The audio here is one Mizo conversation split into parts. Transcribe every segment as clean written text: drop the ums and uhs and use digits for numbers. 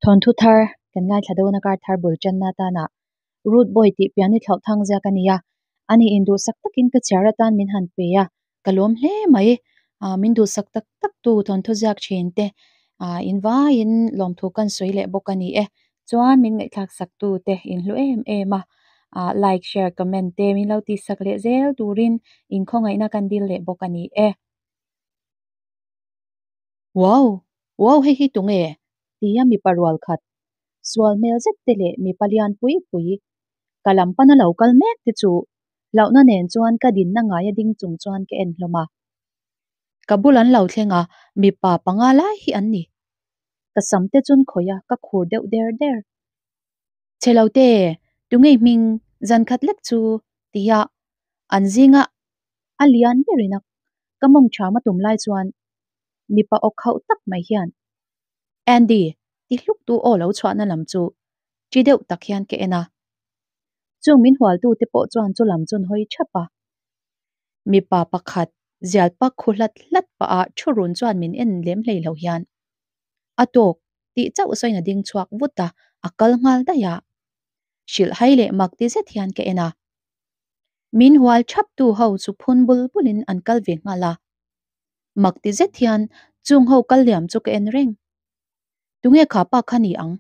Thawnthu thar kan ngaithla dawn a kar thar bul tanna atana Rude Boy tih pian i thlauh thang ziak a ni a, ani induhsak takin ka chhiar atan min han pe a, ka lawm hle mai. Ah min duhsak tak tak tu thawnthu ziak thin te ah in vaiin lawmthu kan sawi leh bawk a ni e. Chuan min ngaihthlak sak tu te in hlu em em a, ah like share comment te min lo tihsak leh zel turin inkhawngaihna kan dil leh bawk a ni e. Wow! Wow hei hi tunge? Tia mipa rual khat sual hmel zet te leh mipa lian pui pui ka lam pana lo kal mek te chu hlauhna nen chuan ka dinna ngaia ding chung chuan ka en hlawm a. Ka bul an lo thleng a, mipa panga lai hi an ni. Ka sam te chun khawih a, ka khur deuh der der. Chhe lo te, tunge hming zan khat lek chu tia an zinga a lian berin a ka mawng ṭham a tum lai chuan mipa aw khauh tak mai hian Andy ti hluk tu aw lo chhuahna lam chu ṭi deuh tak hian ka en a. Chung min hualtu te pawh chuan chu lam chu an hawi ṭhap a. Mipa pakhat zial pak khu hlat hlat pah a thu run chuan min en lem hlei lo hian a tawk tih chauh sawiin a ding chhuak vut a, a kal nghal daih a. Hrilh hai leh mak ti zet hian ka en a. Min hual thap tu ho chu phun bul bulin an kal ve nghal a. Mak ti zet hian chung ho kal liam chu ka en reng. Tunge kha pa kha ni ang?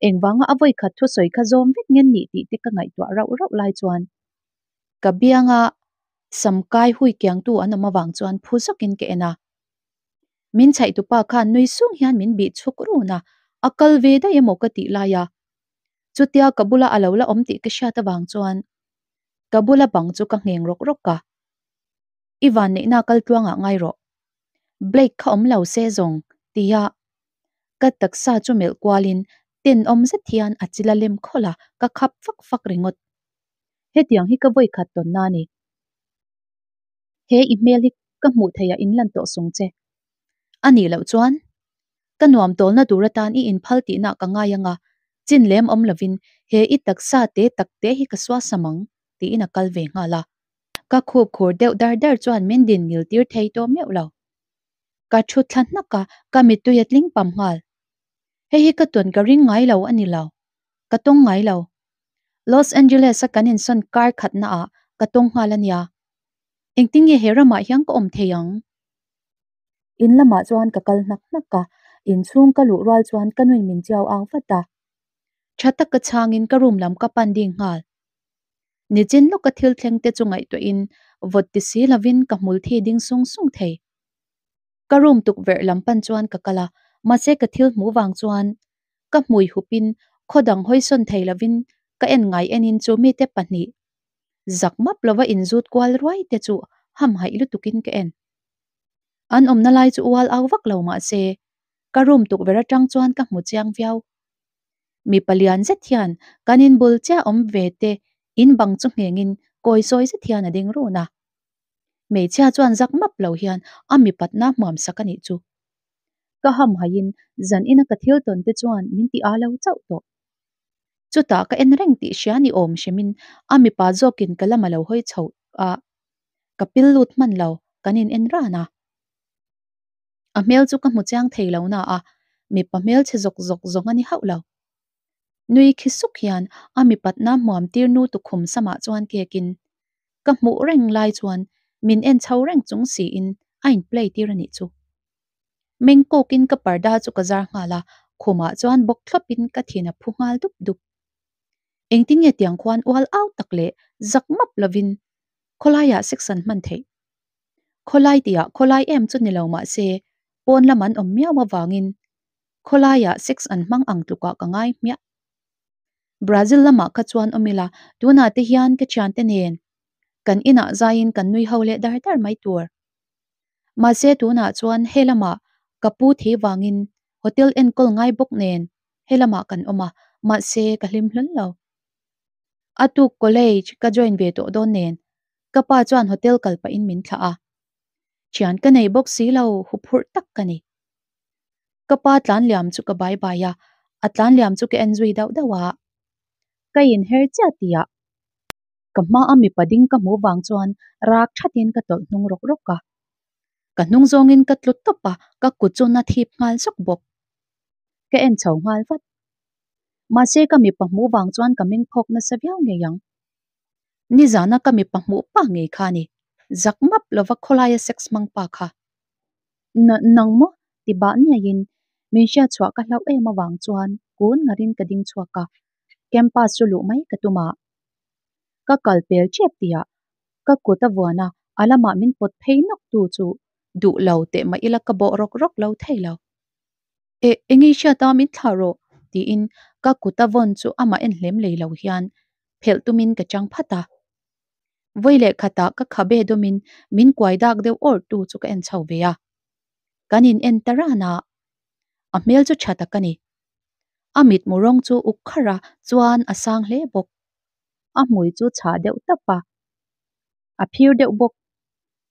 Engvanga a vawi khat thusawi kha zawm vek ngen nih tih te ka ngaihtuah rauh rauh lai chuan ka bianga sam kai hui kiangtu an awm avang chuan phu zawkin ka en a. Min chhaihtupa khan nui sung hian min bih chhuk run a, a kal ve daih emaw ka tih lai a. Chutia ka bula a lo la awm tih ka hriat avang chuan ka bula bang chu ka ngheng rawk rawk a. I vanneihna kal tluangah ngai rawh. Blake kha awm lo se zawng tia ka taksa chu melh kualin tenawm zet hian a chil a lem khawlh a, ka khap fak fak ringawt. Hetiang hi ka vawi khat tawnna a ni. He i hmel hi ka hmuh theih ah in lan tawh sung che. A nih loh chuan ka nuam tawlna tur atan i inphal tihna ka ngai anga chin lem awm lovin he i taksa te tak te hi ka suasam ang tiin a kal ve nghal a. Ka khup khur deuh dar dar chuan min din ngil tir thei tawh meuh lo. Ka thu thla hnak a, ka mittui a tling pam nghal. Hei hi ka tawn ka ring ngai lo a ni lo. Ka tawng ngai lo. Los Angeles a kan insawn kar khatna ah ka tawng nghal a nia. Engtin nge he ramah hian ka awm thei ang? In lamah chuan ka kal hnak hnak a, inchhung ka luh rual chuan ka nuin min chiau ang vat a. Tha taka chhangin ka room lam ka pan ding nghal. Nichin lawka thil thleng te chu ngaihtuahin vawt ti si lovin ka hmul thi ding sung sung thei. Ka room tukverh lam pan chuan ka kal a, mahse ka thil hmuh vang chuan ka hmui hupin khaw dang hawisawn thei lovin ka en ngai enin chu mite pahnih zak map lova inzut kual ruai te chu hamhaih lutukin ka en. An awmna lai chu ual au vak lo mahse ka room tukverh atang chuan ka hmu chiang viau. Mi palian zet hian kan inbul chiah awm ve te in bang chu nghengin kawi sawi zet hian a ding run a. Hmeichhia chuan zak map lo hian a mipatna hmuam sak a nih chu. Ka hamhaiin zan ina ka thil tawn te chuan min ti a lo chauh tawh. Chutah ka en reng tih hria ni awm hrimin a mipa zawkin ka lam a lo hawi chho a, ka pil lut hman lo, kan in en ran a. A hmel chu ka hmu chiang thei lo na a, mipa hmel chhe zawk zawk zawng a ni hauh lo. Nui khi suk hian a mipatna hmuam tir nu tukhum samah chuan kekin ka hmuh reng lai chuan min en chho reng chung siin a in play tir a nih chu. Meng kawkin ka parda chu ka zar nghal a, khumah chuan bawk thlawpin ka thin a phu nghal dup dup. Engtin nge tiang khuan ual au tak leh zak map lovin khawlaiah sex an hman theih? Khawlai tihah khawlai em chu ni lo mah se pawn lam an awm miau avangin khawlaiah sex an hmang ang tlukah ka ngai hmiah. Brazil lamah kha chuan awm ila tunah te hian ka thiante nen kan inah zaiin kan nui ho leh dar dar mai tur. Mahse tunah chuan he lamah ka pu thei vangin hotel enkawl ngai bawk nen he lamah kan awm a, mahse ka hlim hlun lo. A tuk college ka join ve tawh dawn nen ka pa chuan hotel kal pahin min thlah a. Thian ka nei bawk si lo huphurh tak ka ni. Ka pa tlan liam chu ka bai bai a, a tlan liam chu ka en zui dauh dauh a. Ka inher chiah tihah ka hma a mipa ding ka hmuh vang chuan rak thatin ka tawlh hnung rawk rawk a. Ka hnung zawngin ka tlu tawp a, ka kut chu na thip nghal zawk bawk. Ka en chho nghal vat. Mahse ka mipa hmuh vang chuan ka meng phawk nasa viau ngei ang. Nizana ka mipa hmuh pa ngei kha a ni. Zak map lova khawlaia sex hmang pa kha. Na nang maw? ti bah niaiin min hriatchhuah ka hlauh em avang chuan kun ngarin ka ding chhuak a, campus chu luh mai ka tum a. Ka kal pel tep tihah ka kut a vuan a, a lamah min pawt phei nawk tu chu duh lo teh mah ila ka bawh rawk rawk lo thei lo. E eng i hriat a min thlah rawh tiin ka kut a vawn chu amah en hlem lei lo hian phelh tumin ka chang phat a. Vawi leh khatah ka khabe dawmin min kuai dak deuh awrh tu chu ka en chho ve a. Kan in en ta ran a, a hmel chu tha tak a ni. A mitmu rawng chu uk kharh a, chuan a sang hle bawk. A hmui chu chhah deuh tap a, a phir deuh bawk.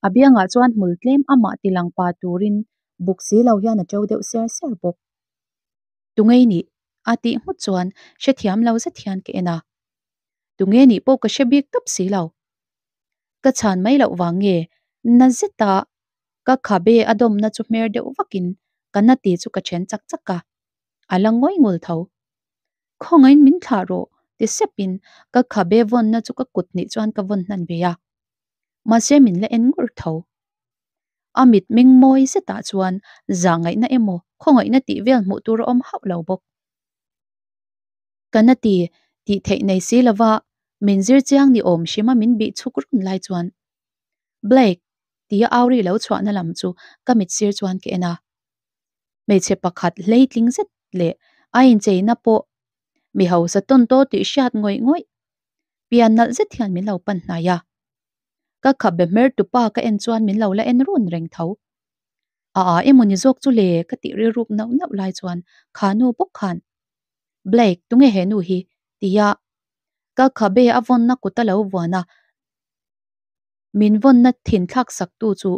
A biangah chuan hmul tlem amah ti lang pa turin buk si lo hian a to deuh siar siar bawk. Tungei nih? a tih nghut chuan hrethiam lo zet hian ka en a. Tunge nih pawh ka hre bik tawp si lo. Ka chhan mai loh vang nge na zeta ka khabe a dawmna chu hmer deuh vakin ka na ti chu ka then chak chak a, a la ngawi ngul tho. Khawngaiin min thlah rawh ti sepin ka khabe vawnna chu ka kut hnih chuan ka vawn hnan ve a, mahse min la en ngur tho. A mitmeng mawi zetah chuan zahngaihna emaw khawngaihna tih vel hmuh tur a awm hauh lo bawk. Ka na ti tih theih nei si lova min zir chiang ni awm hrima min bih chhuk run lai chuan Blake tia au ri lo chhuahna lam chu ka mit sir chuan ka en a. Hmeichhe pakhat hleitling zet leh a incheina pawh mi hausa tawn tawh tih hriat ngawih ngawih pian nalh zet hian min lo pan hnai a. Ka khabe hmer tupa ka en chuan min lo la en run reng tho. A a emaw ni zawk chu le ka tih rilruk nauh nauh lai chuan kha nu bawk khan Blake tunge he nu hi? tia ka khabe a vawnna kut a lo vuan a, min vawnna thin thlak sak tu chu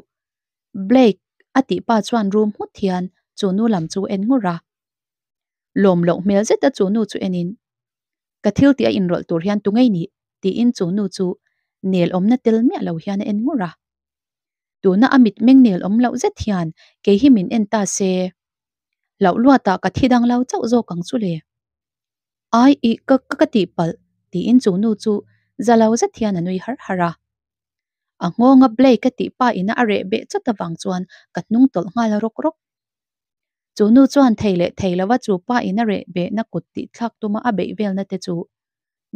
Blake a tih pa chuan rum nghut hian chu nu lam chu en ngur a. Lawm loh hmel zeta chu nu chu enin ka thil tih a inrawlh tur hian tungei nih? tiin chu nu chu nel awmna tel miah lo hian a en ngur a. Tuna a mitmeng nel awm loh zet hian kei hi min en ta se, hlauh luatah ka thi dang lo chauh zawk ang chu le. Ai i ka ka tih palh tiin chu nu chu za lo zet hian a nui har har a. A nghawnga Blake a tih pa ina a reh beh chawt avang chuan ka hnung tawlh nghal rawk rawk. Chu nu chuan thei leh thei lova chu pa ina reh behna kut tih thlak tuma a beih velna te chu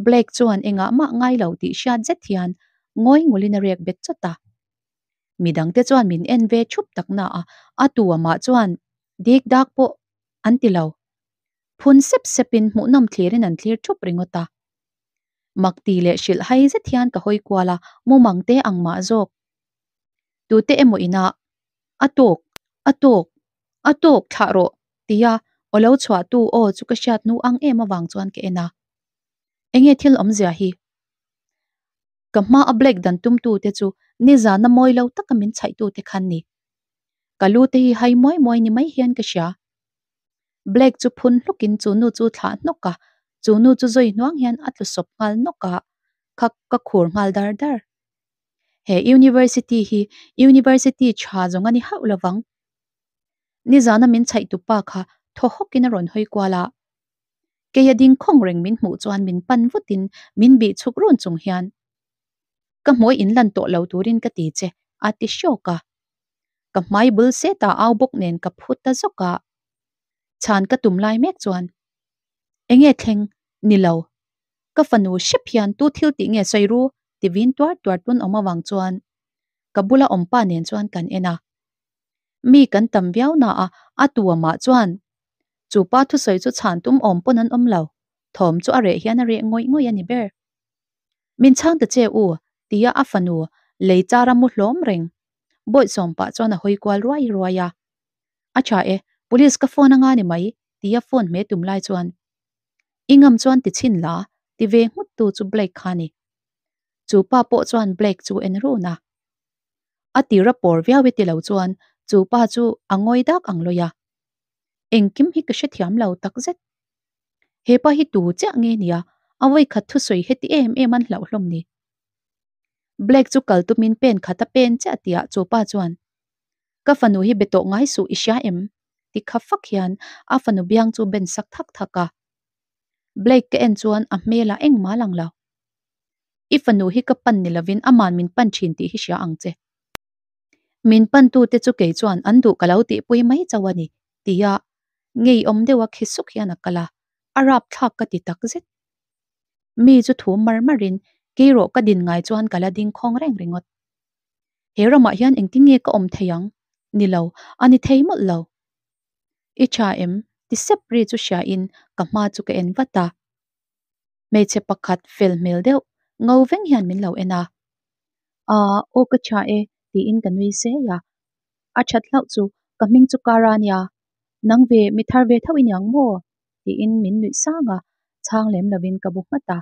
Blake chuan engah mah ngai lo tih hriat zet hian ngawi ngulin a rek bet chawt a. Midangte chuan min en ve thup tak na a, a tu amah chuan dik dak pawh an ti lo. Phun sep sepin hmuhnawm thlirin an thlir thup ringawt a. Mak ti leh hrilh hai zet hian ka hawi kual a, mumang te ang mah zawk. Tute emaw inah a tawk, a tawk, a tawk thlah rawh tia aw lo chhuahtu aw chu ka hriat hnu ang em avang chuan ka en a. Enge thil awmzia hi? Ka hma a Blake dan tumtu te chu nizana mawi lo taka min chhaihtu te khan ni. Ka lu te hi hai muai muai ni mai hian ka hria. Blake chu phun hlukin chu nu chu thlah hnawk a, chu nu chu zawi hnuang hian a tlu sawp nghal nawk a, kha ka khur nghal dar dar. He University hi University tha zawng a ni hauh lovang. Nizana min chhaihtu pa kha thaw hawkin a rawn hawi kual a. Kei a ding khawng reng min hmuh chuan min pan vutin min bih chhuk run chung hian, Ka hmuai in lan tawh lo turin ka ti che, a ti hrawk a. Ka hmai bul seta au bawk nen ka phu ta zawk a. Chhan ka tum lai mek chuan, Enge thleng? Ni lo. Ka fanu hrep hian tu thil tih nge sawi ru? ti vin tuar tuar tun awm avang chuan ka bula awmpa nen chuan kan en a. Mi kan tam viau na a, a tu amah chuan chu pa thusawi chu chhan tum awm pawn an awm lo, thawm chu a reh hian a reh ngawih ngawih a ni ber. Min chhang ta che u, tia a fanu lei char a mu hlawm reng. Bawihsawm pah chuan a hawi kual ruai ruai a. A tha e, police ka phone anga ni mai, tia phone hme tum lai chuan I ngam chuan ti chhin la, ti ve nghut tu chu Blake kha ni. Chu pa pawh chuan Blake chu en run a. A tir a pawr viau e ti lo chuan chu pa chu a ngawi dak ang lawi a. Engkim hi ka hrethiam lo tak zet. He pa hi tu chiah nge nia a vawikhat thusawi heti em em an hlauh hlawm ni. Blake chu kal tumin pen khat a pen chiah tihah chu pa chuan, Ka fanu hi be tawh ngai suh i hria em? Ti kha fak hian a fanu biang chu ben sak thak thak a. Blake ka en chuan a hmelah engmah lang lo. I fanu hi ka pan ni lovin aman min pan thin tih hi hria ang che. Min pantute chu kei chuan an duh ka lo tihpui mai chauh a ni, tia ngeiawm deuha khi suk hian a kal a, a rapthlak ka ti tak zet. Mi chu thu mar marin kei rawh ka din ngai chuan ka la ding khawng reng ringawt. He ramah hian engtin nge ka awm thei ang? Ni lo, a ni thei mawlh lo. I tha em? ti sep ri chu hriain ka hma chu ka en vat a. Hmeichhe pakhat fel hmel deuh ngo veng hian min lo en a. Aaa, aw ka tha e, tiin ka nui sei a. A that hlauh chu ka hming chu Kara nia, nang ve mi thar ve tho i niang maw? tiin min nuih sang a, chhang lem lovin ka bu nghat a.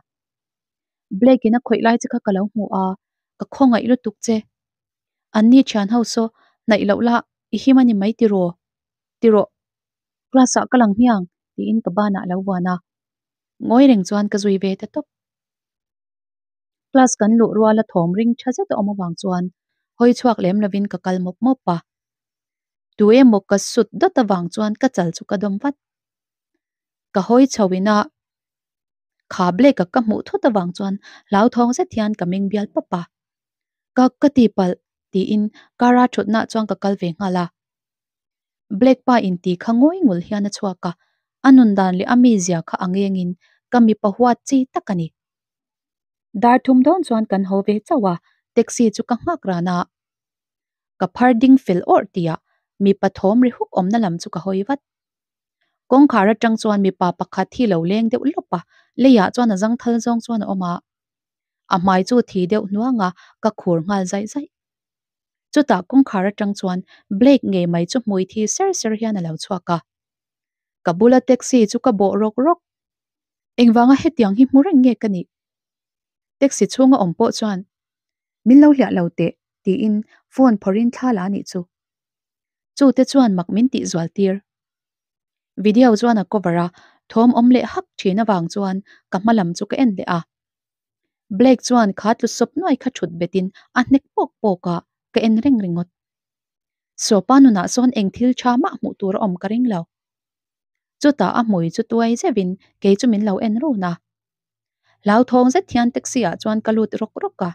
Blake in a khawih lai che kha ka lo hmu a, ka khawngaih lutuk che. An ni thian ho saw hnaih loh la i him a ni mai tiraw? Tirawh, class ah ka lang hmiang tiin ka banah a lo vuan a. Ngawi reng chuan ka zui ve ta tawp. Class kan luh ruala thawm ring tha zet a awm avang chuan hawi chhuak lem lovin ka kal mawp mawp a. Tu emaw ka sut dawt avang chuan ka chal chu ka dawm vat. Ka hawi chho ina kha Blake-a ka hmuh thut avang chuan hlauthawng zet hian ka meng bial pawp a. Ka ka tihpalh tiin car-a thutnaah chuan ka kal ve nghal a. Blake pa inti kha ngawi ngul hian a chhuak a, a nun dan leh a mizia kha a ngengin ka mipa huat chi tak a ni. Dar thum dawn chuan kan haw ve chauh a, taxi chu ka nghak ran a. Ka phar ding fel awrh tihah mipa thawm ri huk awmna lam chu ka hawi vat. Kawngkhar atang chuan mipa pakhat hi lo leng deuh lawp a, leiah chuan a zangthal zawng chuan a awm a. A hmai chu thi deuh hnuang a, ka khur nghal zaih zaih. Chutah kawngkhar atang chuan Blake ngei mai chu hmui thi ser ser hian a lo chhuak a. Ka bula taxi chu ka bawh rawk rawk. Engvanga hetiang hi hmu reng nge ka nih? Taxi chhunga awm pawh chuan min lo hliah lo teh tiin phone phawrhin thla la anih chu. Chute chuan mak min tih zual tir. Video chuan a cover a, thawm awm leh hak thin avang chuan ka hma lam chu ka en leh a. Blake chuan kha tlu sawp nuai kha thut betin a hnek pawk pawk a, ka en reng ringawt. Sawpa nunah sawn eng thil tha mah hmuh tur a awm ka ring lo. Chutah a hmui chu tuai zeuhin kei chu min lo en run a. Hlauthawng zet hian taxi ah chuan ka lut rawk rawk a.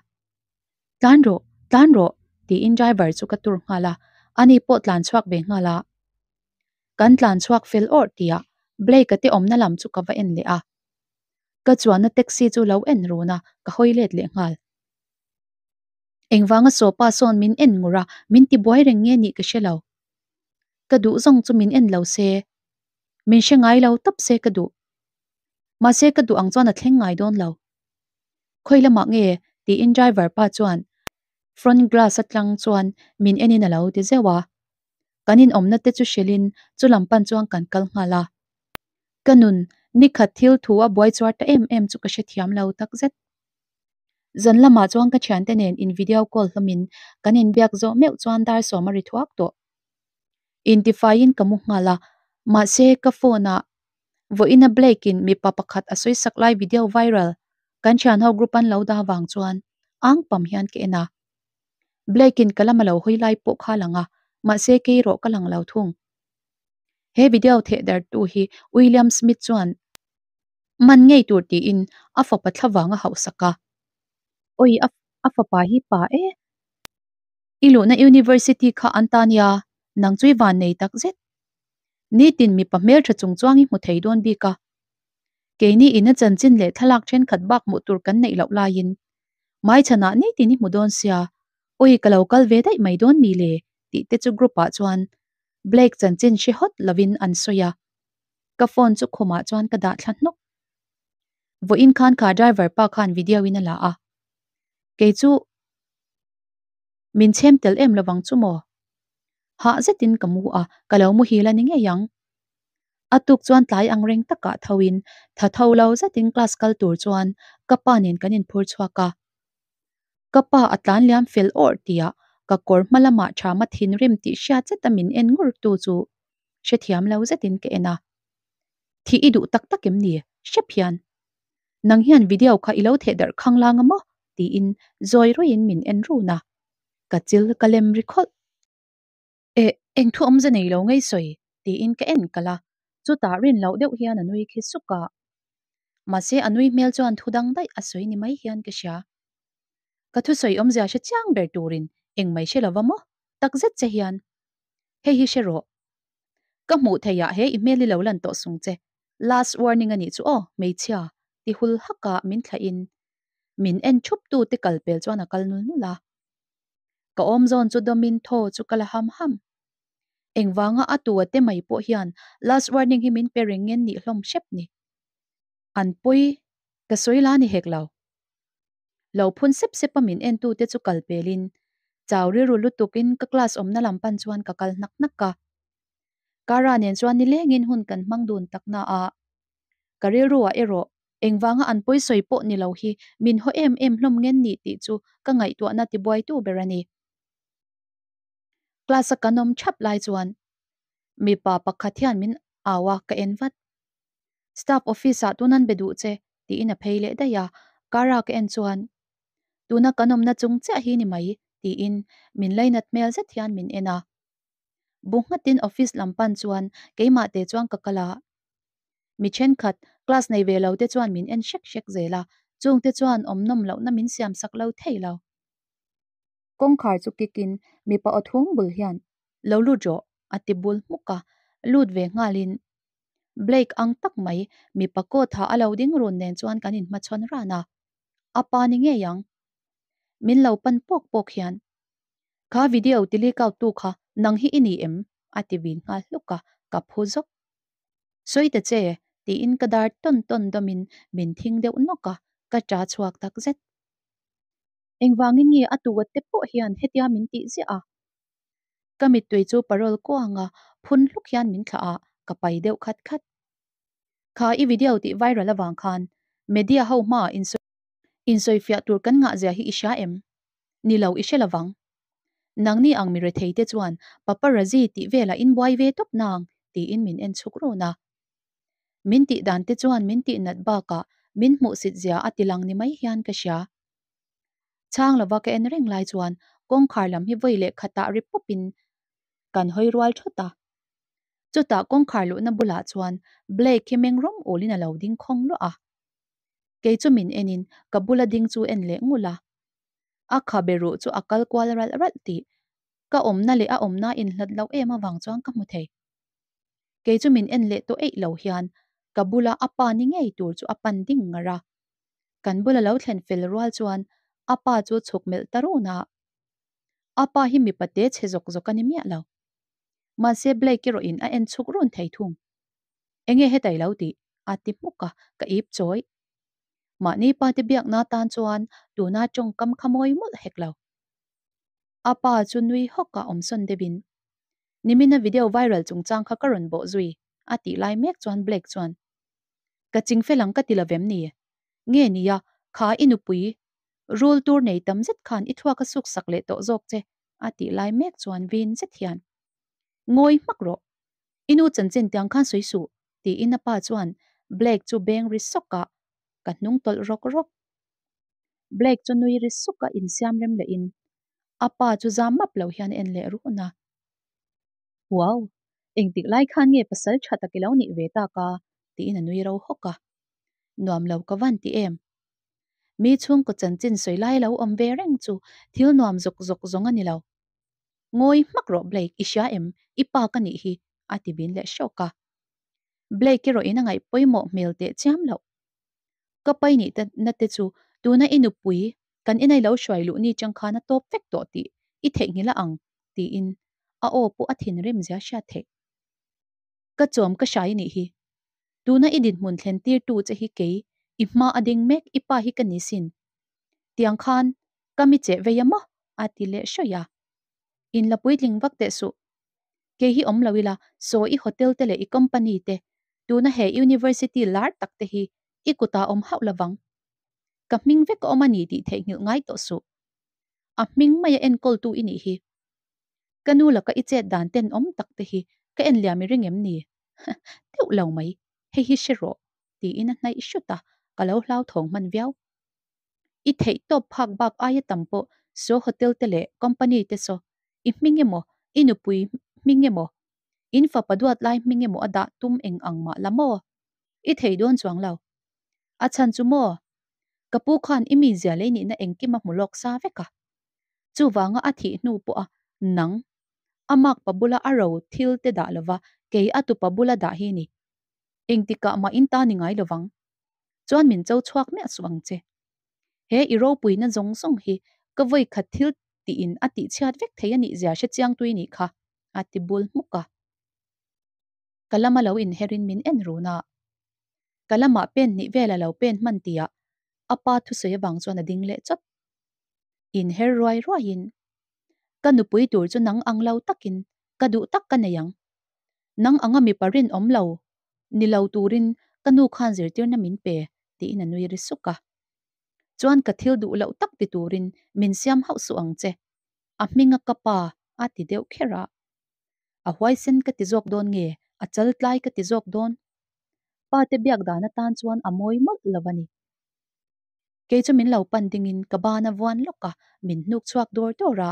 Tlan rawh, tlan rawh tiin driver chu ka tur nghal a, ani pawh tlan chhuak ve nghal a. Kan tlan chhuak fel awrh tihah Blake-a te awmna lam chu ka va en leh a. Ka chuanna taxi chu lo en run a, ka hawi let leh nghal. Engvanga Sawpa sawn min en ngur a, min ti buai reng nge nih ka hre lo. Ka duh zawng chu min en lo se, min hre ngai lo tawp se ka duh. Mahse ka duh ang chuan a thleng ngai dawn lo. Khawi lamah nge? tiin driver pa chuan front glass atang chuan min enin a lo ti zeuh a. Kan inawmna te chu hrilhin chu lam pan chuan kan kal nghal a. Ka nun nikhat thil thu a buai chuar ta em em chu ka hrethiam lo takzet. Zan lamah chuan ka thiante nen in video call hlawmin kan inbiak zawh meuh chuan dar sawm a ri thuak tawh. Intifaiin ka mu nghal a, mahse ka phone ah vawiina Blake in mipa pakhat a sawi sak lai video viral kan thianho group an lo dah vang chuan ang pam hian ka en a. Blake in ka lama lo hawi lai pawh kha lang a, mahse kei erawh ka lang lo thung. He video thehdartu hi William Smith chuan Man ngei tur tiin a fapa thla vang a hauhsak a. Awi a a fapa hi pa e. I luhna university kha an ta nia, nang chu i van nei tak zet. Nitin mipa hmeltha chung chuang i hmu thei dawn bik a. Keini ina chanchin leh thlalak thenkhat bak hmuh tur kan neih loh laiin Maichhanah nitin i hmu dawn sia, awi ka lo kal ve daih mai dawn mi le tih te chu group ah chuan Blake chanchin hre hawt lovin an sawi a. Ka phone chu khumah chuan ka dah thla hnawk. Vawiin khan kha driver pa khan video in a la a. Kei chu min chhem tel em lovang chu maw? Hah zetin ka mu a, ka lo muhil a ni ngei ang. A tuk chuan tlai ang reng takah tho in tha tho lo zetin class kal tur chuan ka pa nen kan inphur chhuak a. Ka pa a tlan liam fel awrh tihah ka kawr hma lamah thama thinrim tih hriat zeta min en ngur tu chu hrethiam lo zetin ka en a. Thih i duh tak tak em ni? Hrep hian. Nang hian video kha i lo theh darh khang lang a maw? tiin zawi ruiin min en run a. Ka chil ka lem ri khawlh. Eh, eng thu awmze nei lo ngei sawi? Tiin ka en kalh a, chutah rin loh deuh hian a nui khi suk a. Mahse a nui hmel chuan thu dang daih a sawi ni mai hian ka hria. Ka thusawi awmzia hre chiang ber turin engmai hre lova maw? Takzet che hian hei hi hre rawh. Ka hmuh theihah he i hmel i lo lan tawh sung che. Last warning a nih chu aw, hmeichhia, ti hul haka min thlahin min en thup tu te kal pel chuan a kal nul nul a. Ka awm zawn chu dawmin thaw chu ka la ham ham. Engvanga a tu a te mai pawh hian last warning hi min pe reng ngen nih hlawm hrep ni. An pawi ka sawi la ni hek lo. Lo phun sep sep a min en tu te chu kal pelin chau rilru lutuk in ka class awmna lam pan chuan ka kal hnak hnak a. Kara nen chuan nilengin hun kan hmang dun tak na a, ka rilru ah erawh engvanga an pawi sawi pawh ni lo hi min haw em em hlawm ngen ni tih chu ka ngaihtuahna tibuaitu ber a ni. Class a kan awm thap lai chuan mipa pakhat hian min au a, ka en vat. Staff office ah tun an be duh che tiin a phei leh daih a, Kara ka en chuan tuna kan awmna chung chiah hi ni mai tiin min lainat hmel zet hian min en a. Bu nghatin office lam pan chuan keimah te chuan ka kal a, mi thenkhat class nei ve lo te chuan min en hrek hrek zel a, chung te chuan awm nawm lohna min siam sak lo thei lo. Kawngkhar chu kick in mipa aw thung bul hian lo lut rawh a ti bul hmuk a, lut ve nghalin Blake ang tak mai mipa coat ha a lo ding run nen chuan kan inhmachhawn ran a, a pa ni ngei ang. Min lo pan pawk pawk hian Kha video ti leak out tu kha nang hi i ni em? a ti vin nghal hluk a, ka phu zawk. Sawi ta che tiin ka dar tawn tawn dawmin min thing deuh nawk a, ka ṭa chhuak tak zet. Engvangin nge a tu te pawh hian hetia min tih ziah a? Ka mittui chu parole kuang a, phun hluk hian min thlah a, ka pai deuh khat khat. Kha i video tih viral avang khan media ho hmaah insawifiah tur kan ngah zia hi i hria em? Ni lo i hre lovang. Nangni ang mi rethei te chuan paparazzi tih velah in buai ve tawp nang tiin min en chhuk run a. Min tih dan te chuan min tih nat bakah min hmuhsit zia a ti lang ni mai hian ka hria. Chhang lova ka en reng lai chuan kawngkhar lam hi vawi leh khatah ri pawp in kan hawi rual thawt a. Chutah kawngkhar luhna bulah chuan Blake hi meng rawm ul in a lo ding khawng luah a. Kei chu min en in ka bula ding chu en leh ngul a. A khabe ruh chu a kal kual ralh ralh tih ka awmna leh a awmna inhlat loh em avang chuan ka hmu thei. Kei chu min en leh tawh eih lo hian ka bula a pa ni ngei tur chu a pan ding ngar a. Kan bula lo thlen fel rual chuan a pa chu chhuk melh ta run a. A pa hi mipa te chhe zawk zawk a ni miah lo. Mahse Blake erawh in a en chhuk run thei thung. Enge hetai lo tih? a ti hmuk a, ka ip chawi. Mahni pa te biakna tan chuan tuna tawngkam kha mawi mawlh hek lo. A pa chu nui hawk a awm sawn deuhin, Nimina video viral chungchang kha ka rawn bawh zui, a tih lai mek chuan Blake chuan, Ka ching fel ang ka ti lovem ni? Nge nia, kha i nupui rul tur nei tam zet khan i thluak a suk sak leh tawh zawk che, a tih lai mek chuan vin zet hian, Ngawi hmak rawh, i nu chanchin tiang khan sawi suh, tiin a pa chuan Blake chu beng ri sawk a, ka hnung tawlh rawk rawk. Blake chu nui ri suk a insiam rem leh in a pa chu zam map lo hian a en leh run a. Wow! Engtik lai khan nge pasal tha tak i lo nih ve tak a? tiin a nui ro hawk a. Nuam lo ka van ti em? Mi chhungkaw chanchin sawi lai lo awm ve reng chu thil nuam zawk zawk zawng a ni lo. Ngawi hmak rawh Blake, i hria em? I pa ka nih hi, a ti bin leh hrawk a. Blake erawh in a ngaih pawimawh hmel teh chiam loh. Ka pai nih ta na te chu tuna i nupui kan inai lo hruai luh ni chang khan a tawp vek tawh tih i theihnghilh a ang tiin a aw pawh a thinrim zia hriat theih. Ka chawm ka hrai nih hi. Tuna i dinhmun thlen tir tu che hi kei i hma a ding mek i pa hi ka ni sin. Tiang khan ka mi cheh vei a maw? a ti leh hrawih a. In la puitling vak teh suh. Kei hi awm lo ila saw i hotel te leh i company te Tuna he university lar tak te hi i kutah awm hauh lovang. Ka hming vek a awm a ni tih theihnghilh ngai tawh suh. A hming maia enkawltu i nih hi. Ka nu laka i chet dan ten awm tak te hi ka en liam i ring em ni? Deuh lo mai, hei hi hre rawh, tiin a hnaih hrut a, ka lo hlauthawng hman viau. I theih tawp phak bak aia tam pawh saw hotel te leh company te saw i hming emaw i nupui hming emaw. In fapa duat lai hming emaw a dah tum eng ang mah la maw? I thei dawn chuang lo. A chhan chu maw? Ka pu khan i mizia lei nihna engkim a hmu lawk sa vek a. Chuvanga a thih hnu pawha nang a makpa bula a ro thil te dah lova kei a tupa bula dah hi ni. Engtikah mah in ta ni ngai lovang. Chuan min cho chhuak miah suh ang che. He i ropuina zawng zawng hi ka vawi khat thil tiin a tihchhiat vek thei a nih zia hre chiang tui nih kha, a ti bul hmuk a. Ka lama lo inherin min en run a. Ka lamah pen hnih vel a lo pen hman tihah a pa thusawi avang chuan a ding leh chawt. Inher ruai ruaiin, Ka nupui tur chu nang ang lo takin ka duh tak ka nei ang. Nang anga mipa rinawm lo ni lo turin ka nu khan zirtirna min pe, tiin a nui ri suk a. Chuan ka thil duh loh tak ti turin min siam hauh suh ang che. A hminga ka pa a ti deuh kher a. A huaisen ka ti zawk dawn nge a chal tlai ka ti zawk dawn? Pa te biak dan atan chuan a mawi mawlh lo a ni. Kei chu min lo pan dingin ka ban a vuan lawk a, min hnuk chhuak dawr dawr a.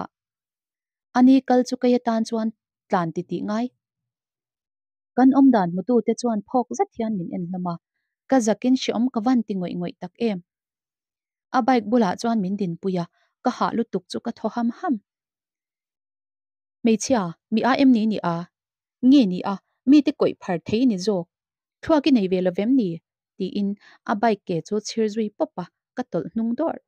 Ani kal chu kei atan chuan tlan ti tih ngai. Kan awm dan hmutute chuan phawk zet hian min en hlawm a, ka zakin hreawm ka van ti ngawih ngawih tak em. A bike bulah chuan min dinpui a, ka hah lutuk chu ka thaw ham ham. Hmeichhia, mi a em ni ni a? Nge ni a, mite kawih phar thei ni zawk? Thluak i nei ve lo vem ni? tiin a bike ke chu chhir zui pawp a, ka tawlh hnung dawrh.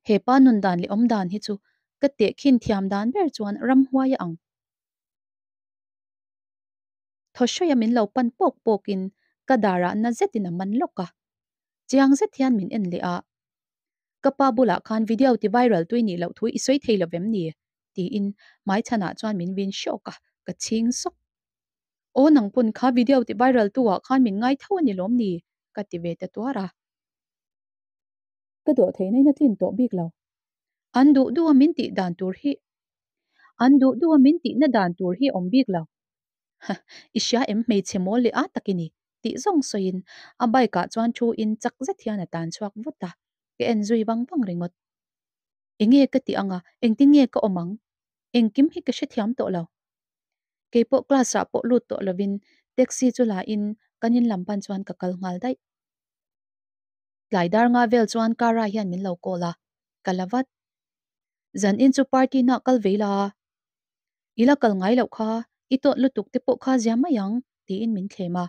He pa nun dan leh awm dan hi chu ka tehkhin thiam dan ber chuan ramhuai a ang. Thaw hruaia min lo pan pawk pawkin ka darah na zetin a man lawk a. Chiang zet hian min en leh a. Ka pa bulah khan video ti viral tui nih loh thu i sawi thei lo vem ni? tiin hmaichhanah chuan min vin hrawk a, ka chhing sawk. Aw nang pawn kha video ti viral tu ah khan min ngai tho a ni lawm ni? ka ti ve ta tuar a. Ka dawh theihna in a tlin tawh bik lo. An duh duh a min tih dan tur hi An duh duh a min tihna dan tur hi awm bik lo. Ha, i hria em hmeichhe mawl leh a tak i ni, tih zawng sawiin a bike ah chuan thu in chak zet hian a tan chhuak vut a, ka en zui vang vang ringawt. Enge ka tih anga engtin nge ka awm ang? Engkim hi ka hrethiam tawh lo. Keipawh class ah pawh lut tawh lovin taxi chu la in kan in lam pan chuan ka kal nghal daih. Tlai dar nga vel chuan Kara hian min lo call a, ka la vat. Zan in chu party na kal vei la, i la kal ngai loh kha, i tawt lutuk te pawh kha zia mai ang, tiin min thlem a.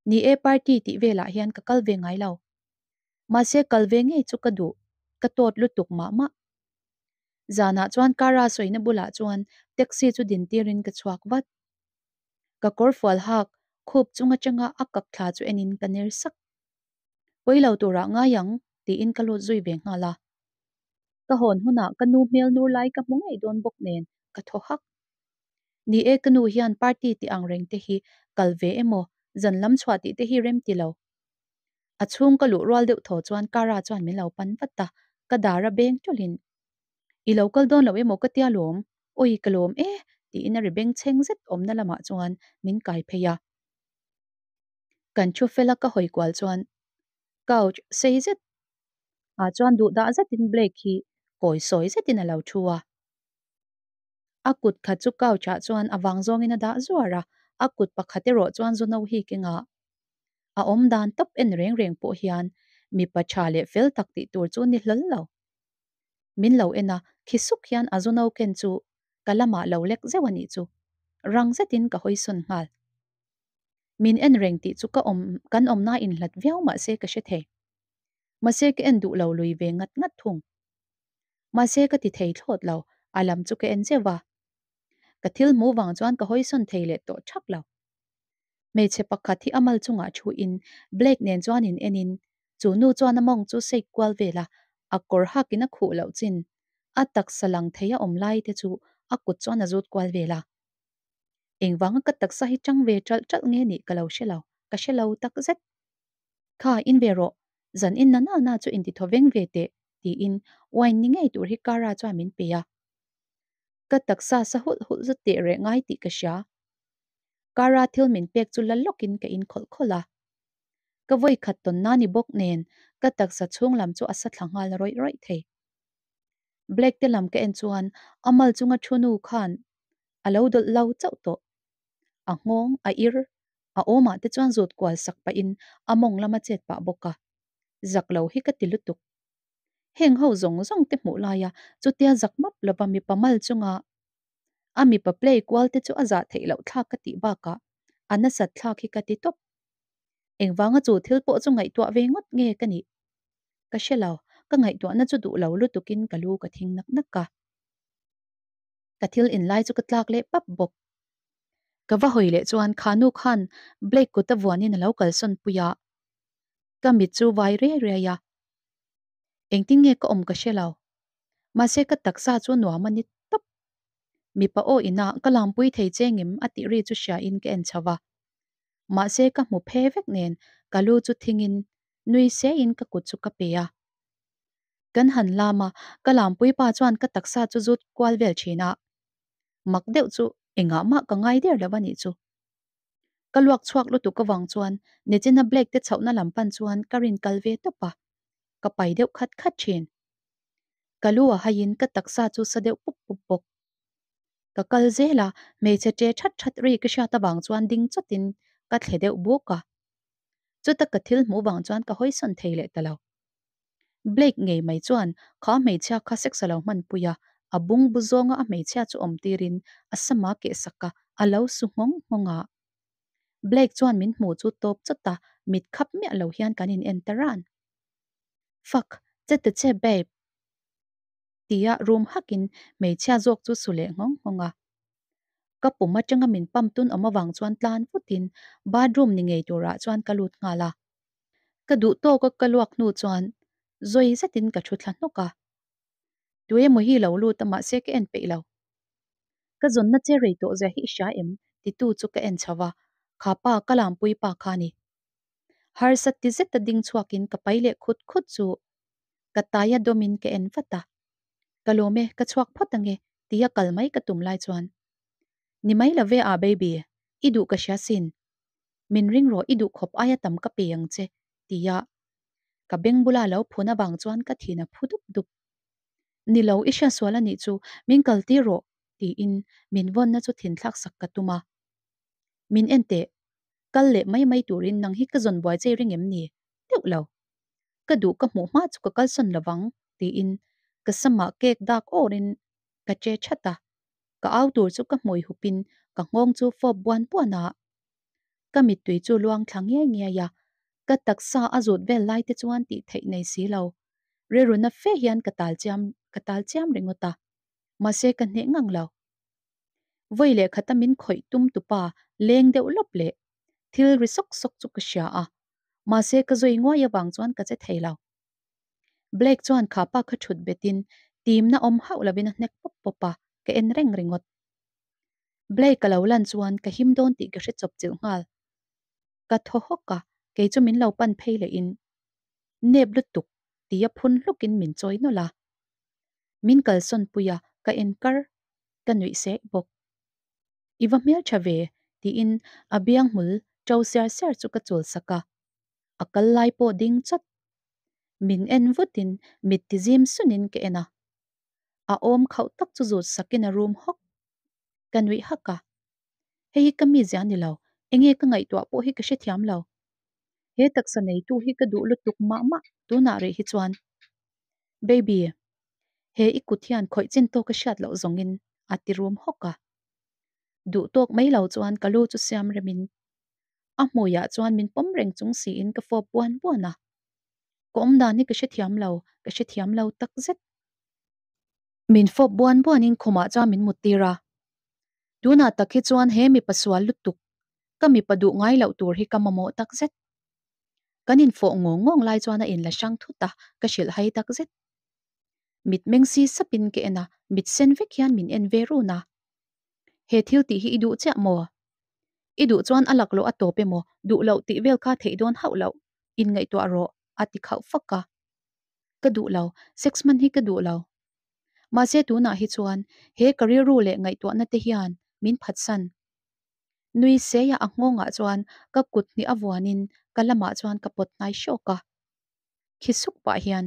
Ni e party tih velah hian ka kal ve ngai lo. Mahse kal ve ngei chu ka duh, ka tawt lutuk mah mah. Zanah chuan Kara sawina bulah chuan taxi chu din tirin ka chhuak vat. Ka kawr fual hak khup chung atanga a kak thla chu enin ka ner sak. Pawi lo turah ngai ang tiin ka lut zui ve nghal a. Ka hawn hunah ka nu hmel nur lai ka hmu ngei dawn bawk nen ka thaw hak. Ni e ka nu hian party tih ang reng te hi kal ve emaw zan lam chhuah tih te hi rem ti lo. A chhung ka luh rual deuh thaw chuan Kara chuan min lo pan vat a, ka dar a beng tawlhin I lo kal dawn lo emaw ka tia lawm, awi ka lawm e tiin a ri beng chheng zet awmna lamah chuan min kai phei a. Kan thu fela ka hawi kual chuan couch sei zet ah chuan duh dah zetin Blake hi kawi sawi zetin a lo thu a. A kut khat chu couch ah chuan a vang zawngin a dah zuar a, a kut pakhat erawh chuan zu no hi keng a. A awm dan tawp en reng reng pawh hian mipa tha leh fel tak tih tur chu ni hlawl lo. Min lo en a, khi suk hian a zu no ken chu ka lamah lo lek zeuh a nih chu. Rang zetin ka hawi sawn nghal. Min en reng tih chu ka awm kan awmna inhlat viau mahse ka hre thei. Mahse ka en duh lo lui ve ngat ngat thung. Mahse ka ti thei thlawt lo, a lam chu ka en zeuh va. Ka thil hmuh vang chuan ka hawi sawn thei leh tawh thak lo. Hmeichhe pakhat hi a mal chungah thu in Blake nen chuan in en in chu nu chuan a mawng chu shake kual vel a, a kawr hak in a khuh loh chin a taksa lang thei a awm lai te chu a kut chuan a zut kual vel a. Engvanga ka taksa hi chang ve ṭalh ṭalh nge nih ka lo hre lo, ka hre lo tak zet. Kha, in ve rawh, zan in na na na chu inti thaw veng ve teh, tiin wine ni ngei tur hi Kara chuan min pe a. Ka taksa sa hulh hulh zet teh reh ngai tih ka hria. Kara thil min pek chu la lawkin ka in khawlh khawlh a. Ka vawi khat tawn na ni bawk nen ka taksa chhung lam chu a sa thla nghal rawih rawih thei. Blake te lam ka en chuan a mal chunga thu nu khan. A lo dawlh lo chauh tawh. A nghawng, a ir, a awmah te chuan zut kual sak pahin a mawng lam a chet pah bawk a. Zak lo hi ka ti lutuk. Heng ho zawng zawng te hmuh laia chutia zak map lova mipa mal chunga a mipa play kual te chu a zah theih loh thlak ka tih bakah a nasat thlak hi ka ti tawp. Engvanga chu thil pawh chu ngaihtuah ve ngawt nge ka nih? Ka hre lo, ka ngaihtuahna chu duh lo lutukin ka lu ka thing nak nak a. Ka thil inlai chu ka tlak leh pap bawk. Ka va hawi leh chuan kha nu khan Blake kut a vuanin a lo kalsawn pui a. Ka mit chu vai riai riai a. Engtin nge ka awm ka hre lo. Mahse ka taksa chu nuam a ni tawp. Mipa aw ina ka lampui thei che ngem a tih ri chu hria in ka en chho va. Mahse ka hmu phe vek nen ka lu chu thingin nui se in ka kut chu ka pe a. Kan han lam a, ka lampui pa chuan ka taksa chu zut kual vel thin a. Mak deuh chu engah mah ka ngai der lo a nih chu. Ka luak chhuak lutuk avang chuan Nichina Blake te chhohna lam pan chuan ka rin kal ve tawp a, ka pai deuh khat khat thin. Ka lu a haiin ka taksa chu sa deuh pup pup bawk. Ka kal zel a, hmeichhe ṭe that that ri ka hriat avang chuan ding chawtin ka thle deuh buk a. Chuta ka thil hmuh vang chuan ka hawisawn thei leh ta lo. Blake ngei mai chuan kha hmeichhia kha sex a lo hmanpui a, a bungbu zawnga a hmeichhia chu awm tirin a sama kehsak a, a lo su nghawng nghawng a. Blake chuan min hmuh chu tawp chawt a, mit khap miah lo hian kan in en ta ran. Fuck, che ta che babe! Tia rum hakin hmeichhia zawk chu su leh nghawng nghawng a. Ka pum atanga min pump tun awm avang chuan tlan vutin bathroom ni ngei turah chuan ka lut nghal a. Ka duh tawk a ka luak hnu chuan zawi zetin ka thu thla hnawk a. Tu emaw hi lo lut a mahse ka en peih lo. Ka zawnna che rei tawh zia hi i hria em? Titu chu ka en chho a, kha pa ka lampui pa kha a ni. Harsa ti zeta ding chhuakin ka pai leh khut khut chu ka taia dawmin ka en vat a. Ka lawm e, ka chhuak phawt ange tia kal mai ka tum lai chuan Ni mai lo ve a baby, i duh ka hria sin. Min ring rawh i duh khawp aia tam ka pe ang che tia ka beng bula lo phun avang chuan ka thin a phu dup dup. Ni lo i hriatsual a nih chu min kal tir rawh tiin min vawnna chu thin thlak sak ka tum a. Min en teh, kal leh mai mai turin nang hi ka zawn buai chei ring em ni? Deuh lo. Ka duh ka hmuh hma chu ka kalsawn lovang tiin ka samah cake dak awrin ka che that a. Ka au tur chu ka hmui hupin ka nghawng chu fawp buan buan a. Ka mittui chu luang thla ngiai ngiai a, ka taksa a zut vel lai te chuan tih theih nei si lo. Rilruna fe hian ka tal chiam ka tal chiam ringawt a, mahse ka hneh ngang lo. Vawi leh khata min khawih tum tupa leng deuh lawp leh thil ri sawk sawk chu ka hria a, mahse ka zui nguai avang chuan ka che thei lo. Blake chuan kha pa kha thut betin timna awm hauh lovin a hnek pawp pawp a, ka en reng ringawt. Blake a lo lan chuan ka him dawn tih ka hre chawp chilh nghal. Ka thaw hawk a, kei chu min lo pan phei leh in nep lutuk tia phun hlukin min chawi nawlh a. Min kalsawn pui a, ka en kar, ka nuih seh bawk. I va hmeltha ve tiin a biang hmul ṭo siar siar chu ka chul sak a, a kal lai pawh ding chawt. Min en vutin mit ti zim sunin ka en a. A awm khauh tak chu zut sakin a rum hawk. Ka nuih hak a. Hei hi ka mizia ni lo, enge ka ngaihtuah pawh hi ka hrethiam lo. He taksa neitu hi ka duh lutuk mah mah tunah rih hi chuan. Baby, he i kut hian khawih chin tawk a hriat loh zawngin a ti rum hawk a. Duh tawk mai lo chuan ka lu chu siam remin a hmuiah chuan min pawm reng chung siin ka fawp buan buan a. Ka awmdan hi ka hrethiam lo, ka hrethiam lo tak zet. Min fawp buan buanin khumah chuan min mut tir a. Tunah tak hi chuan he mipa sual lutuk, ka mipa duh ngai loh tur hi ka mamawh tak zet. Kan infawh ngawng ngawng lai chuan a inla hrang thut a, ka hrilh hai tak zet. Mit meng si sapin ka en a, mit sen vek hian min en ve run a. He thil tih hi i duh chiah maw? I duh chuan a laklawh a tawp emaw, duh loh tih vel kha theih dawn hauh loh, inngaihtuah rawh, a ti khauh fak a. Ka duh lo, sex hman hi ka duh lo. Mahse tunah hi chuan he ka rilru leh ngaihtuahna te hian min phatsan. Nui seia a nghawngah chuan ka kut hnih a vuanin ka lamah chuan ka pawt hnai hrawk a. Khi suk pah hian,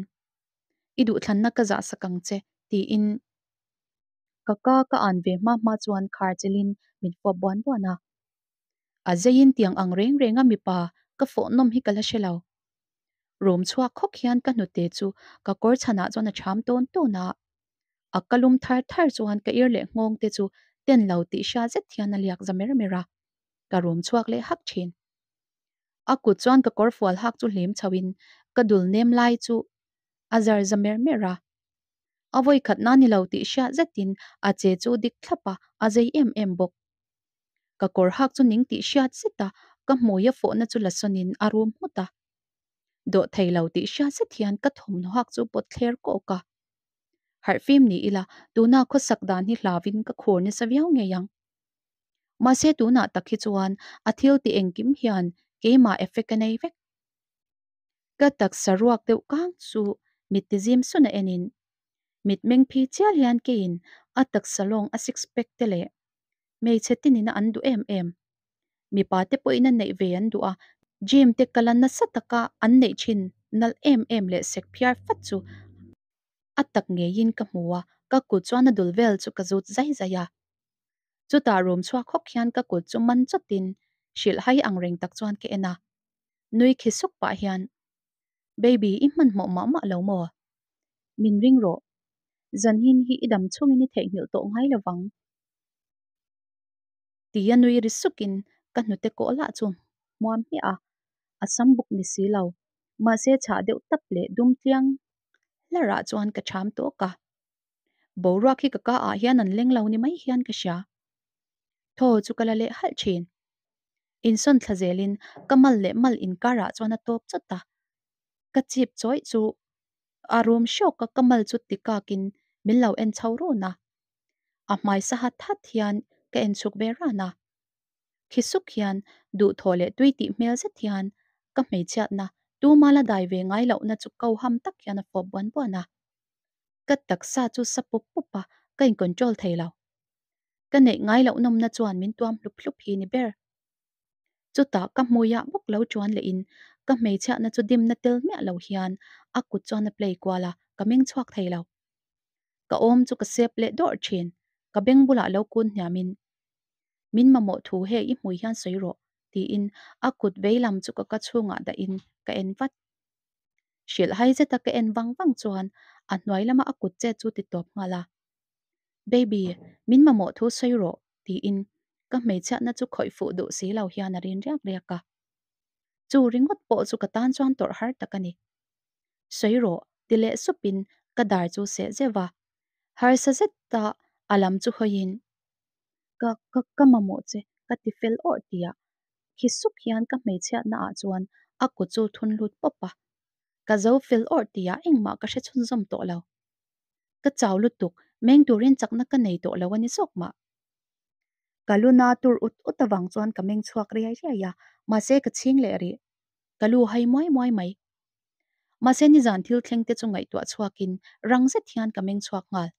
I duhthlanna ka zah sak ang che, tiin. Ka ka ka an ve hma hma chuan khar chelin min fawp buan buan a. A zeiin tiang ang reng renga mipa ka fawh nawm hi ka la hre lo. Rum chhuak khawk hian ka hnute chu ka kawr chhanah chuan a ṭham tawn tawn a. A ka lum thar thar chuan ka ir leh nghawng te chu ten lo tih hria zet hian a liak za mer mer a. Ka rum chhuak leh hak ṭhin. A kut chuan ka kawr fual hak chu hlim chho in ka dul nem lai chu a zar za mer mer a. A vawi khat na ni lo tih hriat zetin a che chu dik thlap a, a zei em em bawk. Ka kawr hak chu ning tih hriat zet a, ka hmui a fawhna chu la sawnin a rum nghut a. Dawh thei lo tih hriat zet hian ka thawmhnaw hak chu pawt thler kawk a. Harhfim ni ila tuna khawsak dan hi hlauin ka khur nasa viau ngei ang. Mahse tunah tak hi chuan a thil ti engkim hian keimah effect a nei vek. Ka taksa ruak deuh kang chu mit ti zim sun a enin mit meng phi chial hian keiin a taksa lawng a six pack te leh hmeichhe tinin a an duh em em. Mipa te pawhin a neih ve an duh a, gym te kala nasa taka an neih thin nalh em em leh sek phiar fat chu a tak ngeiin ka hmu a, ka kut chuan a dul vel chu ka zut zai zai a. Chutah room chhuak hawk hian ka kut chu man chawtin hrilh hai ang reng tak chuan ka en a. Nui khi suk pah hian, Baby, i hmanhmawh mah mah lo maw? Min ring rawh. Zanhin hi i dam chungin i theihnghilh tawh ngai lo vang. Tia nui ri sukin ka hnute kawh lah chu hmuam hmiah a, a sam buk ni si lo. Mahse chhah deuh tap leh dum tliang hlarah chuan ka cham tawk a. Boruak hi ka ka ah hian an leng lo ni mai hian ka hria. Thaw chu ka la leh halh thin. Insawn thla zelin ka mal leh mal inkarah chuan a tawp chawt a. Ka chip chawih chu a rum hrawk a, ka mal chu ti kakin min lo en chho run a. A hmai sa hat hat hian ka en chhuk ve ran a. Khi suk hian duhthawh leh tui tih hmel zet hian ka hmeichhiatna tuma la dai ve ngai lohna chu ko ham tak hian a fawp buan buan a. Ka taksa chu sa pup pup a, ka in control thei lo. Ka neih ngai loh nawmna chuan min tuam hlup hlup hi ni ber. Chutah ka hmuiah bawk lo chuan leh in ka hmeichhiatna chu dimna tel miah lo hian a kut chuan a play kual a, ka meng chhuak thei lo. Ka awm chu ka sep leh dawrh thin, ka beng bulah lo kun hniam in min mamawh thu hei i hmui hian sawi rawh tiin a kut vei lam chu ka ka chhungah dah in ka en vat. Hrilh hai zeta ka en vang vang chuan a hnuai lama a kut chet chu ti tawp nghal a. Baby, min mamawh thu sawi rawh tiin ka hmeichhiatna chu khawih fuh duh si lo hian a rin riak riak a. Chu ringawt pawh chu ka tan chuan tawrh har tak a ni. Sawi rawh ti leh supin ka dar chu seh zeuh a. Harsa zeta a lam chu hawiin ka ka ka mamawh che ka ti fel awrh tia khi suk hian ka hmeichhiatna ah chuan a kut chu thun lut pawp a. Ka zo fel awrh tia engmah ka hre chhunzawm tawh lo. Ka chau lutuk, meng turin chakna ka nei tawh lo a ni zawk mah. Ka luna tur ut ut avang chuan ka meng chhuak riai riai a, mahse ka chhing leh rih. Ka lu hai muai muai mai. Mahse nizan thil thleng te chu ngaihtuah chhuakin rang zet hian ka meng chhuak nghal.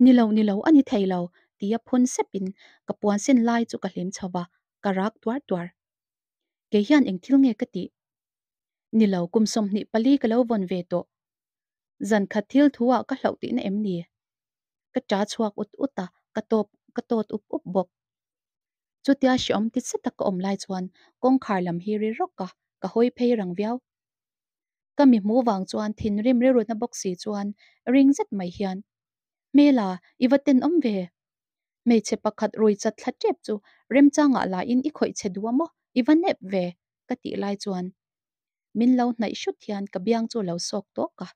Ni lo, ni lo, a ni thei lo, tia phun sepin ka puan sen lai chu ka hlim chho va, ka rak tuar tuar. Kei hian eng thil nge ka tih? Ni lo, kum 24 ka lo vawn ve tawh. Zan khat thil thu ah ka hlauh tihna em ni? Ka ṭa chhuak ut ut a, ka tawp ka tawt up up bawk. Chutia hreawm ti zeta ka awm lai chuan kawngkhar lam hi ri rawk a, ka hawi phei rang viau. Ka mi hmuh vang chuan thinrim rilrutna bawk si chuan ring zet mai hian, Hmela, i va tenawm ve? Hmeichhe pakhat rui chat thla tep chu remchangah lain i khawih che duh a maw? I va nep ve? ka tih lai chuan min lo hnaih hrut hian ka biang chu a lo sawk tawk a,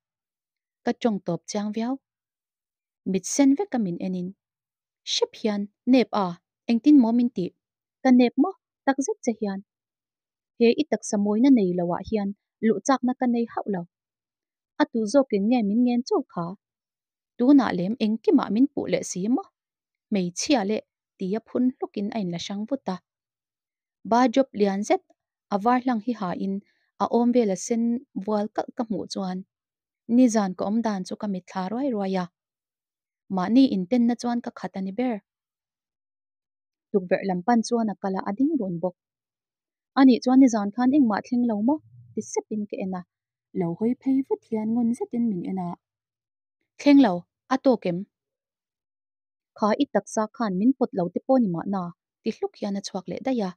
ka tawng tawp chiang viau. Mit sen veka min enin, Hrep hian nep a, engtin maw min tih? Ka nep maw? Tak zet che hian. He i taksa mawina nei lo ah hian luh chakna ka nei hauh lo. A tu zawkin nge min ngen chul kha? Tunah lem engkimah min puh leh si maw? Hmeichhia leh tia phun hlukin a inla hrang vut a. Ba job lian zet a var hlang hi hain a awm vel a sen vual kalh ka hmuh chuan nizan ka awm dan chu ka mitthla ruai ruai a. Mahni intenna chuan ka khat a ni ber. Tukverh lam pan chuan a kal a, a ding run bawk. Anih chuan nizan khan engmah thleng lo maw? ti sepin ka en a. Lo hawi phei vut hian ngun zetin min en a. Thleng lo, a tawk em? Kha i taksa khan min pawt lo te pawh ni mahna ti hluk hian a chhuak leh daih a.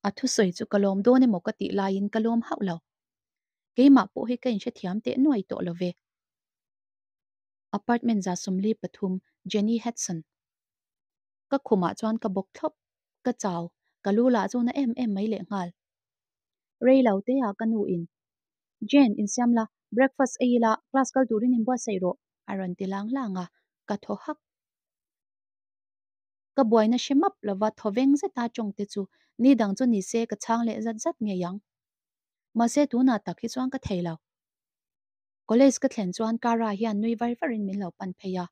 A thusawi chu ka lawm dawn emaw ka tih laiin ka lawm hauh lo. Keimah pawh hi ka inhrethiam teh nuai tawh lo ve. Apartment 143 Jenny Hudson. Ka khumah chuan ka bawk thlawp, ka chau, ka lu lah chu na em em mai lehnghal. Rei lo te ah ka nu in, Jane, insiam la, breakfast ei ila, class kal turin inbuatsaih rawh, a rawn ti lang lang a, ka thaw hak. Ka buaina hre map lova thawveng zeta tawng te chu ni dang chu ni se ka chhang leh zat zat ngei ang. Mahse tunah tak hi chuan ka thei lo. College ka thlen chuan Cara hian nui var varin min lo pan phei a.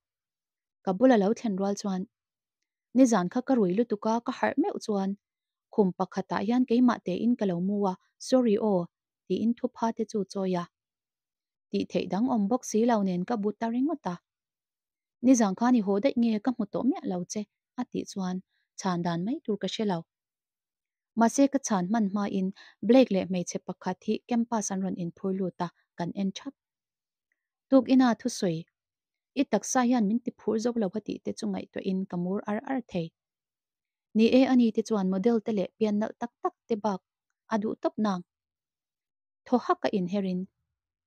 Ka bula lo thlen rual chuan nizan kha ka rui lutuk a ka harh meuh chuan khum pakhatah hian keimah tein ka lo mu a, sorry aw tiin thupha te chu chawi a. Tih theih dang awm bawk si lo nen ka bu ta ringawt a. Nizan khan i haw daih nge ka hmu tawh miah lo che a tih chuan chhan dan mai tur ka hre lo. Mahse ka chhan hman hmain Blake leh hmeichhe pakhat hi campus an rawn inphur lut a, kan en thap. Tuk ina thusawi, I taksa hian min ti phur zo lo a tih te chu ngaihtuahin ka mur ar ar thei. Ni e ani te chuan model te leh pian nalh tak tak te bak a duh tawp nang. Thaw hak a inherin,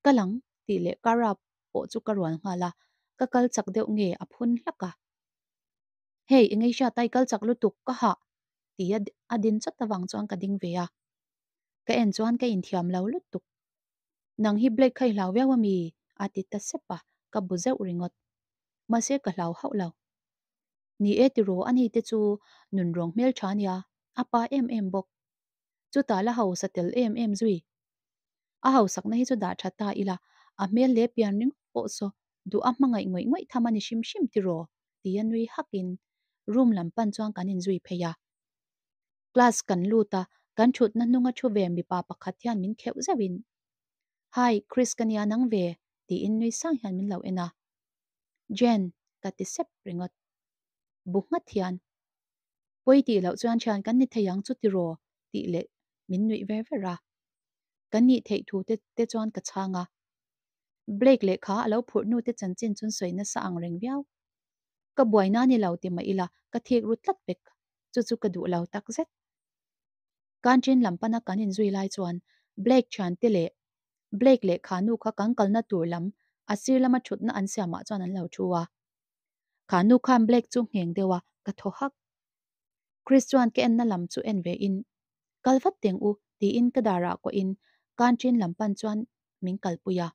Ka lang tih leh Cara pawh chu ka rual nghal a, ka kal chak deuh nge a phun hlak a. Hei, eng ei hriat a i kal chak lutuk, ka hah tia a din chawt avang chuan ka ding ve a. Ka en chuan ka inthiam lo lutuk. Nang hi Blake kha i hlau viau ami? a ti ta sep a, ka bu zeuh ringawt. Mahse ka hlau hauh lo. Ni e tiraw ani te chu nunrawng hmeltha ania, a pa em em bawk. Chutah la hausa tel em em zui. A hausakna hi chu dah tha ta ila, a hmel leh pian ringawt pawh saw duh a hmangaih ngawih ngawih tham a ni hrim hrim tiraw? tia nui hakin room lam pan chuan kan inzui phei a. Class kan lut a, kan thutna hnunga thu ve mipa pakhat hian min kheuh zeuhin, Hi, Chris ka nia nang ve, tiin nui sang hian min lo en a. Jen, ka ti sep ringawt. Bu nghat hian, Pawi tih loh chuan thian kan ni thei ang chu tiraw? tih leh min nuih ver ver a. Kan nih theih thu te te chuan ka chhang a. Blake lehkha a lo phurh nu te chanchin chun sawi nasa ang reng viau. Ka buaina ni lo ti mah ila ka thik ru tlat vek, chu chu ka duh lo tak zet. Canteen lam pana kan inzui lai chuan Blake thian te leh Blake lehkha nu kha kan kalna tur lam a sir lama thutna an siamah chuan an lo thu a. Kha nu khan Blake chu ngheng deuh a, ka thaw hak. Chris chuan ka enna lam chu en ve in, Kal vat teng u, tiin ka darah kuah in canteen lam pan chuan min kalpui a.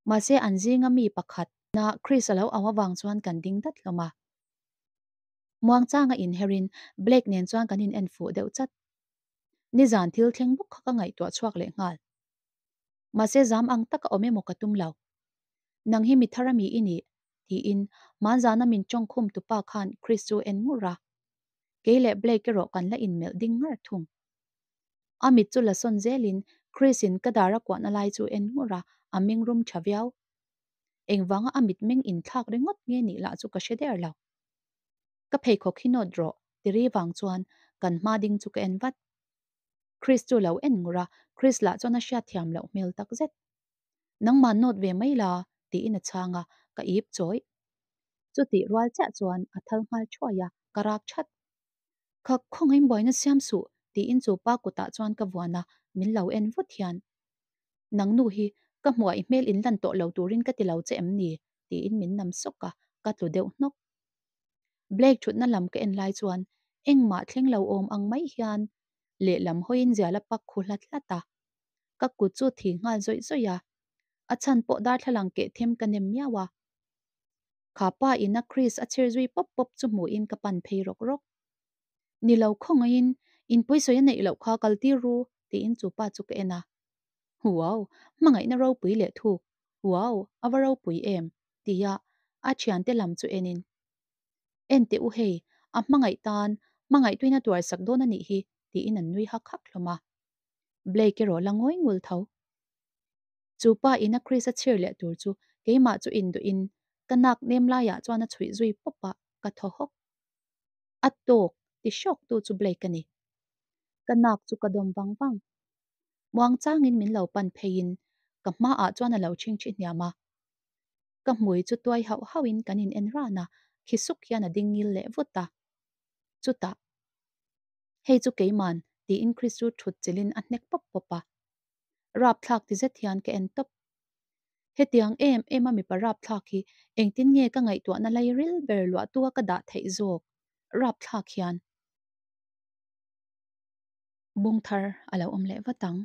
Mahse an zinga mi pakhat na Chris a lo au avang chuan kan ding dat hlawm a. Muangchanga inherin Blake nen chuan kan in en fuh deuh chat. Nizan thil thleng bawk kha ka ngaihtuah chhuak leh nghal. Mahse zam ang taka awm emaw ka tum lo. Nang hi mi thar ami i nih? tiin hmanzana min tawngkhum tupa khan Chris chu en ngur a. Kei leh Blake erawh kan la inmelh ding ngar thung. A mit chu la sawn zelin Chris in ka dar a kuahna lai chu en ngur a, a meng rum tha viau. Engvanga a mit meng inthlak ringawt nge nih lah chu ka hre der lo. Ka pheikhawk hi nawt rawh ti ri vang chuan kan hma ding chu ka en vat. Chris chu lo en ngur a, Chris lah chuan a hriatthiam loh hmel tak zet. Nangmah nawt ve mai la, tiin a chhang a, ka ip chawih. Chutih rual chiah chuan a thal nghal thuai a, ka rak that. Kha khawngaih buaina siam suh, tiin chu pa kutah chuan ka vuan a, min lo en vut hian. Nang nu hi, ka hmuah i hmel in lan tawh lo turin ka ti lo che em ni? tiin min nam sawk a, ka tlu deuh hnawk. Blake thutna lam ka en lai chuan engmah thleng lo awm ang mai hian lehlam hawiin zial a pak khu hlat hlat a. Ka kut chu thi nghal zawih zawih a, a chhan pawh darthlalang keh them ka nem miau a. Kha pa ina Chris a chhir zui pawp pawp chu hmuhin ka pan phei rawk rawk. Ni lo khawngaihin in pawisawi a neih loh kha kal tir ru tiin chu pa chu ka en a. Wow! Hmangaihna ropui leh thuk. Wow! A va ropui em? tia a thiante lam chu enin. En teh u hei, a hmangaih tan hmangaihtuina tuarsak dawn a nih hi tiin an nui hak hak hlawm a. Blake erawh la ngawi ngul tho. Chu pa ina Chris a chhir leh tur chu keimah chu induhin ka nak nem laiah chuan a chhuih zui pawp a, ka thaw hawk. A tawk ti hrawk tu chu Blake a ni. Ka nak chu ka dawm vang vang. Muang changin min lo pan pheiin ka hmaah chuan a lo chhingchhi hniam a. Ka hmui chu tuai hauh hauhin kan in en ran a, Khi suk hian a ding ngil leh vut a. Chutah, Hei chu keiman, tiin Chris chu thut chilhin a hnek pawp pawp a. Rapthlak ti zet hian ka en tawp. Hetiang em em a mipa rapthlak hi engtin nge ka ngaihtuahna lairil ber luahtu a ka dah theih zawk? Rapthlak hian. Bung thar a lo awm leh vat ang.